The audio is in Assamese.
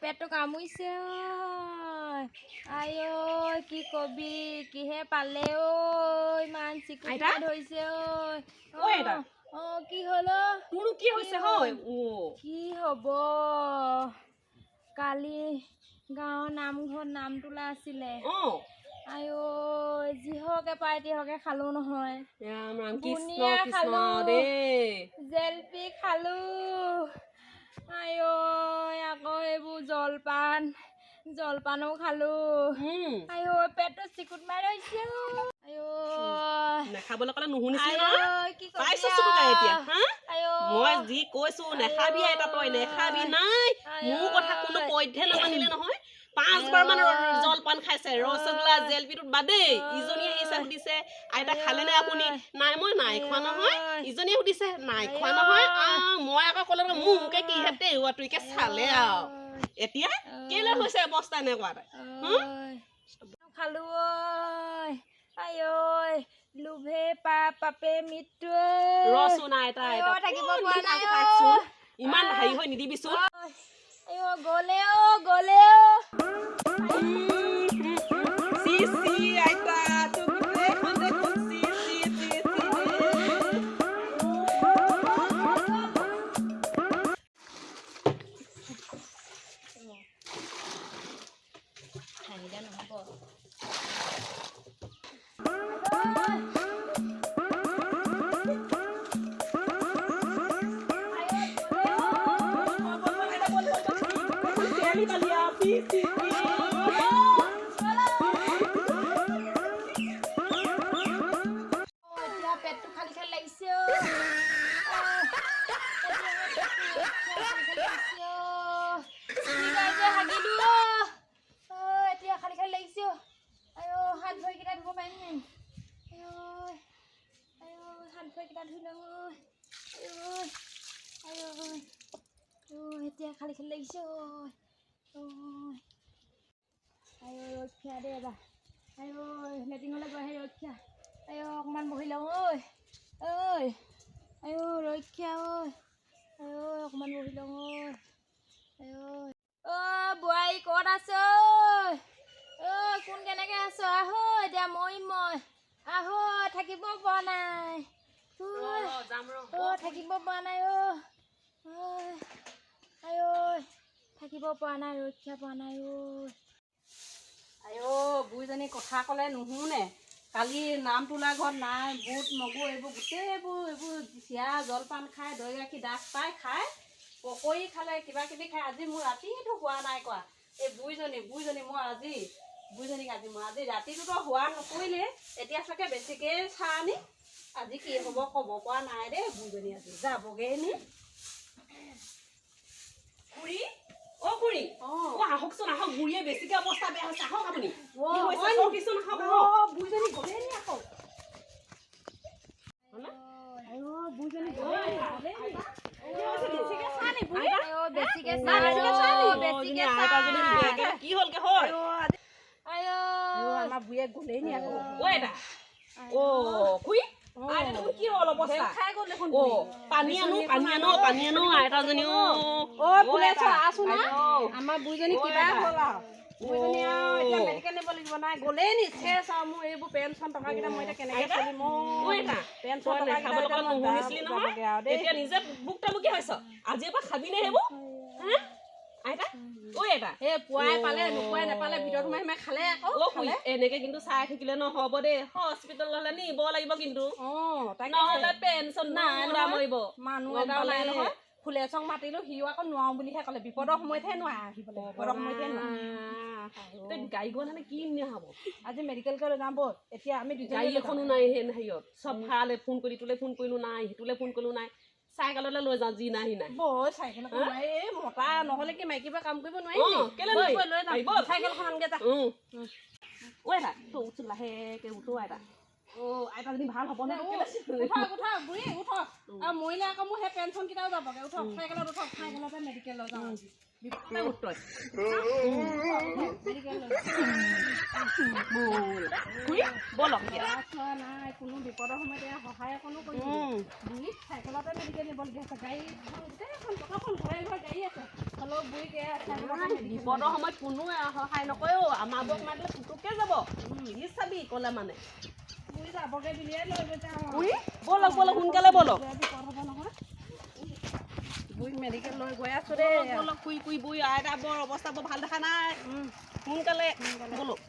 পেটটো কামুৰিছে ঐ। আই ঐ, কি কবি, কিহে পালে ঐ, ইমান চিকুট আইতা? ধৰিছে ঐ। ঐ আইতা। অ, কি হ'ল অ? তোৰনো কি হৈছে হয় অ? কি হ'ব, কালি গাঁৱৰ নামঘৰত নাম তোলা আছিলে। আই ঐ, যিহকে পাই তিহকে খালো নহয়। ৰাম ৰাম, কৃষ্ণ। বুনিয়া কৃষ্ণ। খালো। দেই। জেলপি খালো, আই ঐ, আকৌ এইবোৰ জলপান জলপানো খালো। আই ঐ, পেটটো চিকুট মাৰি ধৰিছে ঐ। আই ঐ। নাখাবলৈ ক'লে নুশুনিছিলি আই নহয়। ঐ, কি কবি। পাইছো চুকুকাই এতিয়া হা। আই ঐ। মই যি কৈছো, নেখাবি আইতা, তই নেখাবি, নাই। আই মোৰ কথা কোনো ঐ। পধ্যে নামানিলে নহয়। পাঁচবাৰ মান জলপান খাইছে, ৰসগোল্লা জেলপিটোত বাদেই। ইজনীয়ে আহিছে, সুধিছে, "আইতা, খালেনে আপুনি?" "নাই, মই নাই খোৱা নহয়।" ইজনীয়ে সুধিছে, "নাই খোৱা নহয়।" মই আকৌ ক'লে মোকে কিহে তেৰুৱাটোকে চালে আৰু এতিয়া কেলে হৈছে অৱস্থা এনেকুৱা এটা? ঐ, খালো ঐ। আই ঐ, লোভে পাপ, পাপে মৃত্যু ঐ। ৰচোন আইতা। আই আইতা। ঐ, থাকিব পৰা নাই ঐ। থাকচোন, ইমান হেৰি হৈ নিদিবিচোন। আই ঐ, গ'লে অ, গ'লে অ। চি চি আইতা, তোৰ গোটেইখন দেখোন চি চি চি চি। হাঁহিলে নহ'ব। চেলি বালিয়া, চি চি চি। এতিয়া পেটটো খালী খালী লাগিছে অ। এতিয়া খালী খালী লাগিছে অ। চুলি হাগিলো অ। অ, এতিয়া খালী খালী লাগিছে অ। আইঅ, হাত ভৰিকেইটা ধুব পাৰিম নাই? আইঅ, আইঅ, হাত ভৰিকেইটা ধুই লওঁ ঐ। আইঅ, আইঅ, অ, এতিয়া খালী খালী লাগিছে ঐ। ঐ, আইঅ, ৰক্ষা দেই এবাৰ। আইঅ, লেট্ৰিনলৈ গৈ আহি ৰক্ষা। আইঅ, অকণমান বহি লওঁ ঐ। ঐ, আইঅ, ৰক্ষা ঐ। আইঅ, অকণমান বহি লওঁ ঐ। আইঅ, অ বোৱাৰী, ক'ত আছ ঐ? ঐ, কোন, কেনেকে আছ? আহ, এতিয়া মৰিম মই। আহ, থাকিব পৰা নাই ঐ। যাম ৰ। অ, থাকিব পৰা নাই অ। ঐ, আইঅ, থাকিব পৰা নাই, ৰক্ষা পোৱা নাই ঐ। আইঅ বুঢ়ীজনী, কথা ক'লে নুশুনে। কালি নাম তোলা ঘৰত নাই বুট মগু এইবোৰ গোটেইবোৰ, এইবোৰ চিৰা জলপান খাই, দৈ গাখীৰ ডাঠ পাই খাই, পকৰি খালে, কিবা কিবি খাই আজি মোৰ ৰাতিটো হোৱা নাই কোৱা। এই বুঢ়ীজনী, বুঢ়ীজনী, মই আজি বুঢ়ীজনীক আজি মই আজি ৰাতিটোতো হোৱা নকৰিলে, এতিয়া চাগে বেছিকৈ চাহ আনি আজি কি হ'ব ক'ব পৰা নাই দেই। বুঢ়ীজনী আজি যাবগৈ নি? খুৰী, অ খুৰী। অ, আহকচোন, আহক। বুঢ়ীয়ে বেছিকে অৱস্থা বেয়া হৈছে। আহক আপুনি। অ, কি হৈছে? হয় নি? চাওকচোন, আহক, আহক। অ, বুঢ়ীজনী গ'লেই নি আকৌ? আইঅ, বুঢ়ীজনী গ'লেই নি, গ'লেই নি? বেছিকে চাহ নি বুঢ়ী? আইঅ, বেছিকে চাহ, বেছিকে চাহ নি? বেছিকে আইতাজনী চাহ। বেয়াকে কি হ'লগে হয়? আইঅ। আইঅ, আমাৰ বুঢ়ীয়ে গ'লেই নি আকৌ? অ আইতা, অ খুৰী, আইতা দেখোন কি হ'ল অৱস্থা? খাই গ'ল দেখোন। অ, পানী আনো, পানী আনো, পানী আনো। আইতাজনী অ। অ ফুলেশ্বৰ, আছোন না। আইতা। আমাৰ বুঢ়ীজনী কিবা হ'ল আৰু। বুঢ়ীজনী আৰু এতিয়া মেডিকেল নিব লাগিব। নাই, গ'লেই নি? চেচ আৰু মোৰ এইবোৰ পেঞ্চন টকাকেইটা মই এতিয়া কেনেকৈ চলিম? অ আইতা, পেঞ্চন তই নাখাবলৈ ক'লে নুশুনিছিলি নহয়। যাবগে আৰু দেই। এতিয়া নিজে ভুক্তভোগী হৈছ। আজিৰ পৰা খাবি নে সেইবোৰ হা? আইতা, ঐ আইতা। এই পুৱাই পালে, নোপোৱাই নাপালে, ভিতৰত সোমাই সোমাই খালে আকৌ। অ খুৰী, এনেকে কিন্তু চাই থাকিলে নহ'ব দেই। হস্পিটেললৈ নিব লাগিব কিন্তু। অ, তাকে। নহ'লে পেঞ্চন নাই নাই নহয়। মৰিব। মানুহ গম এটাও পালে? নাই নহয়। ফুলেচক মাতিলো, সিও আকৌ নোৱাৰো বুলিহে ক'লে। বিপদৰ সময়তহে নোৱাৰে আহিবলৈ, বিপদৰ সময়তহে নোৱাৰে। এতিয়া গাড়ী ঘোঁৰা হ'লে কি নিয়া হ'ব? আজি মেডিকেলকে লৈ যাম ব'ল। এতিয়া আমি দুজনী গাড়ী এখনো নাই। সেই হেৰিয়ত চব ভাড়ালে ফোন কৰি, ইটোলে ফোন কৰিলো নাই, সিটোলে ফোন কৰিলো নাই। চাইকেললৈ লৈ যাওঁ, যি নাই সি নাই। বৈ, চাইকেল নোৱাৰি। এই মতা নহ'লে কি মাইকী পৰা কাম কৰিব নোৱাৰি অ, নি? কেলে বৈ, নোৱাৰি? বৈ, লৈ যাম। পাৰিব। চাইকেলখন আনগে যা। ঐ আইতা, তই উঠচোন, লাহেকে উঠো আইতা। অ আইতাজনী ভাল হ'ব নহয়। উঠক, উঠক বুঢ়ী, উঠক। আৰু মৰিলে আকৌ মোৰ সেই পেঞ্চন কেইটাও যাবগে। উঠক, চাইকেলত উঠক। চাইকেলতে মেডিকেল লৈ যাওঁ আজি। উঠ তই। মেডিকেল লৈ যাওঁ। ব'ল খুৰী, ব'লক এতিয়া। ল'ৰা চোৱা নাই কোনো, বিপদৰ সময়ত এয়া সহায় অকণো কৰিব। বুঢ়ীক চাইকেলতে মেডিকেল নিবলগীয়া হৈছে। গাড়ীখন গোটেইখন কতখন ঘৰে ঘৰে গাড়ী আছে। হ'লেও বুঢ়ীক এয়া বিপদৰ সময়ত কোনোৱে সহায় নকৰে অ'। আমাৰবোৰক মাতিলে পুতুককে যাব, দি চাবি ক'লে মানে। বুঢ়ী যাবগে বুলিয়ে লৈ গৈছে আৰু। বুঢ়ী, ব'লক ব'লক, সোনকালে ব'লক। বিপদ হ'ব নহয়। বুঢ়ীক মেডিকেল লৈ গৈ আছো দেই। ব'লক ব'লক, খুই খুই, বুঢ়ী আইতা বৰ অৱস্থা বৰ ভাল দেখা নাই। সোনকালে ব'লক।